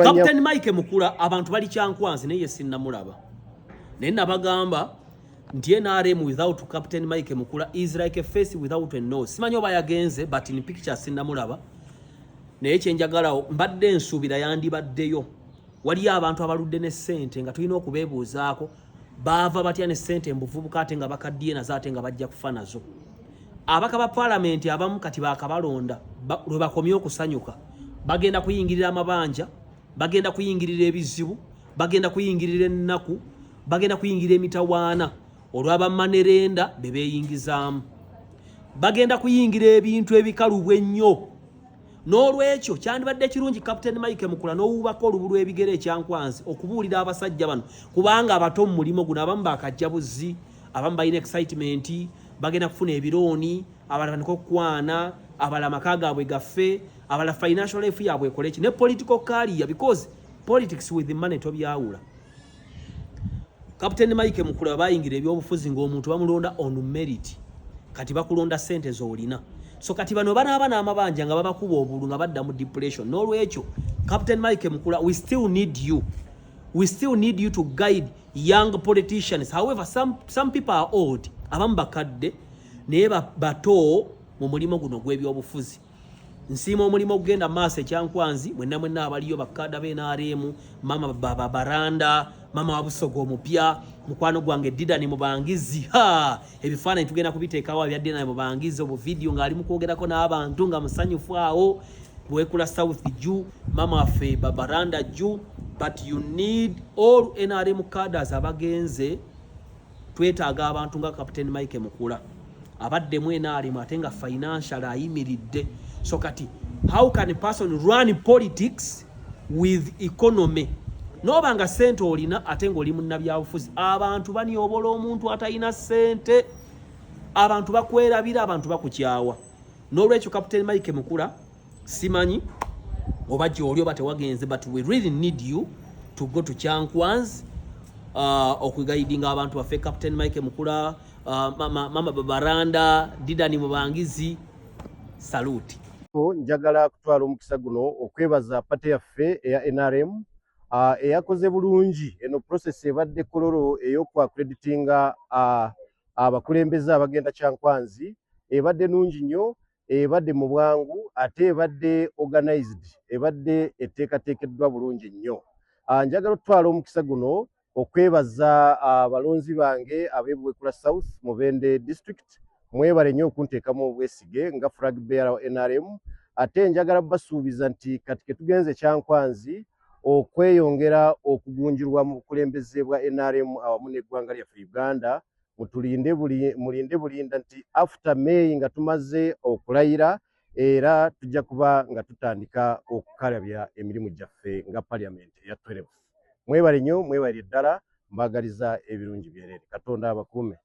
Captain Mike Mukula, abantu bali Kyankwanzi naye sinnamulaba, naye nabagamba nti NRM without Captain Mike Mukula is like a face without a nose. Simanyi oba yagenze, but in picture sinnamulaba, naye kyenjagalawo mbadde nsuubira yandibaddeyo. Waliyo abantu abaludde ne ssente nga tulina okubeebuuzaako baava batya ne ssente mbuvubuka ate nga bakaddiye nazo ate nga bajja kufa nazo. Abaka ba paalamenti abamu kati bakabalonda lwe bakomye okusanyuka, bagenda kuyingirira amabanja, bagenda kuyingirira ebizibu, bagenda kuyingirira ennaku, bagenda kuyingira emitawaana olw'aba money lender be beeyingizaamu, bagenda kuyingira ebintu ebikalubwa ennyo. N'olwekyo kyandibadde kirungi Captain Mike Mukula n'owuubako olubu lw'ebigere ekyankwanzi okubuulira abasajja bano, kubanga abato mu mulimu guno abamu bakajja buzzi, abamu balina excitement, bagenda kufuna ebirooni, abalala batandika okukwana, abalala amaka gaabwe gaffe, abalala financial life yaabwe ekole ki ne political career, because politics with money tobyawula. Captain Mike Mukula, bayingira ebyobufuzi ng'omuntu bamulonda on merit, kati bakulonda ssente z'olina. So kati bano banaaba n'amabanja nga babakuba obulu nga badda mu depression. N'olwekyo Captain Mike Mukula, we still need you, we still need you to guide young politicians. However, some people are old, abamu bakadde naye bato mu mulimu guno gw'ebyobufuzi. Nsiima omulimu ogugenda mu maaso ekyankwanzi. Mwenna mwenna abaliyo, bakada b'NRM, mama baba Baranda, mama wa Busoga omupya, mukwano gwange Didani Mubangizi, ha, ebifaananyi tugenda kubiteekawo ebya Didani Mubangizi, obuvidiyo ng'ali mu kwogerako n'abantu nga musanyufu awo Bwekula South ju mama waffe Babaranda ju. But you need all NRM cadres abagenze, twetaaga abantu nga Captain Mike Mukula abaddemu NRM ate nga financial ayimiridde. So kati how can a person run politics with economy noba nga sente olina ate ng'oli munnabyabufuzi? Abantu banyobola omuntu atalina sente, abantu bakwerabira, abantu bakukyawa. N'olwekyo Captain Mike Mukula, simanyi oba gyoli oba tewagenze, but we really need you to go to Kyankwanzi okuguidinga abantu baffe. Captain Mike Mukula, mama Babaranda, Didani Mubangizi, salute. Njagala kutwala omukisa guno okwebaza party yaffe eya NRM eyakoze bulungi eno process ebadde Kololo ey'okwaccreditinga abakulembeze abagenda Kyankwanzi. Ebadde nungi nnyo, ebadde mu bwangu ate ebadde organized, ebadde eteekateekeddwa bulungi nnyo. Njagala okutwala omukisa guno okwebaza abalonzi bange ab'e Buwekula South, Mubende District. Mwebale nnyo okunteekamu obwesige nga flag bearer wa NRM. Ate njagala basuubiza nti kati ke tugenze Kyankwanzi okweyongera okugunjulwa mu bukulembeze bwa NRM awamu n'eggwanga lyaffe Uganda, mutulinde buli mulinde bulinda nti after May nga tumaze okulayira era tujja kuba nga tutandika okukalabya emirimu gyaffe nga parliament eya 12. Mwebale nnyo, mwebale ddala, mbagaliza ebirungi byerere. Katonda abakuume.